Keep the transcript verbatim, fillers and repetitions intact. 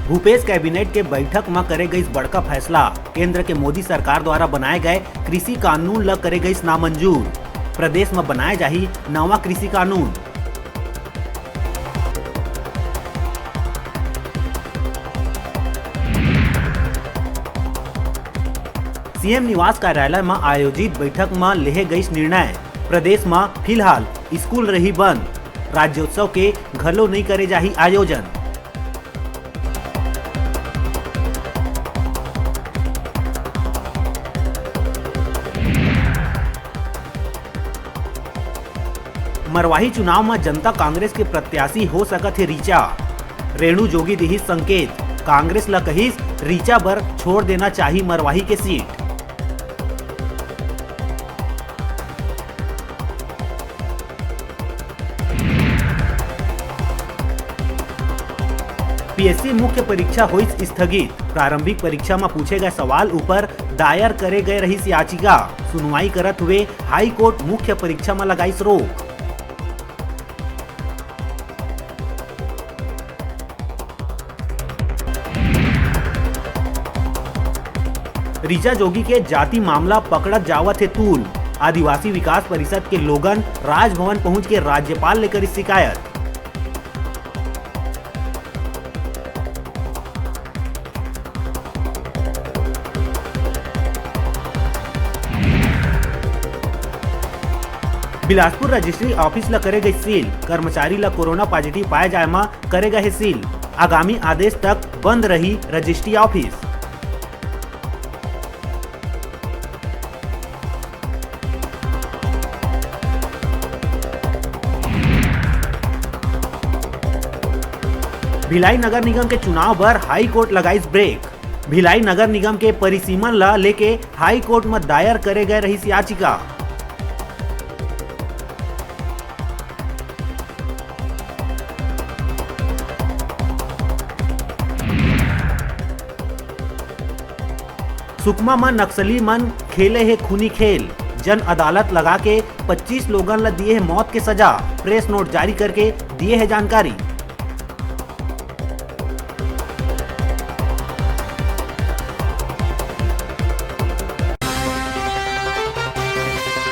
Bhupesh cabinet के बैठक म करे गइस बड़का फैसला। केंद्र के मोदी सरकार द्वारा बनाए गए कृषि कानून ल करे गइस नामंजूर। प्रदेश म बनाए जाही नवा कृषि कानून। सीएम निवास कार्यालय म आयोजित बैठक म लेहे गइस निर्णय। प्रदेश म फिलहाल स्कूल रही बंद, राज्योत्सव के घलो नइ करे जाही आयोजन। मरवाही चुनाव म जनता कांग्रेस के प्रत्याशी हो सकत हे ऋचा। रेणु जोगी दिहिस संकेत, कांग्रेस ल कहिस ऋचा बर छोड़ देना चाही मरवाही के सीट। पीएससी मुख्य परीक्षा होइस स्थगित। प्रारंभिक परीक्षा म पूछे गए सवाल ऊपर दायर करे गए रहिस याचिका। सुनवाई करत हुए हाई कोर्ट मुख्य परीक्षा म लगाइस रोक। ऋचा जोगी के जाति मामला पकड़त जावत हे तूल। आदिवासी विकास परिषद के लोगन राजभवन पहुंच के राज्यपाल ले करिस शिकायत। बिलासपुर रजिस्ट्री ऑफिस ल करे गई सील, कर्मचारी ल कोरोना पॉजिटिव पाए जाए म करे गए हे सील। आगामी आदेश तक बंद रही रजिस्ट्री ऑफिस। भिलाई नगर निगम के चुनाव बर हाई कोर्ट लगाइस ब्रेक। भिलाई नगर निगम के परिसीमन ला लेके हाई कोर्ट म दायर करे गए रहिस याचिका। सुकमा म नक्सली मन खेले हे खूनी खेल, जन अदालत लगा के पच्चीस लोगन ल दिए हे मौत के सजा, प्रेस नोट जारी करके दिए हे जानकारी।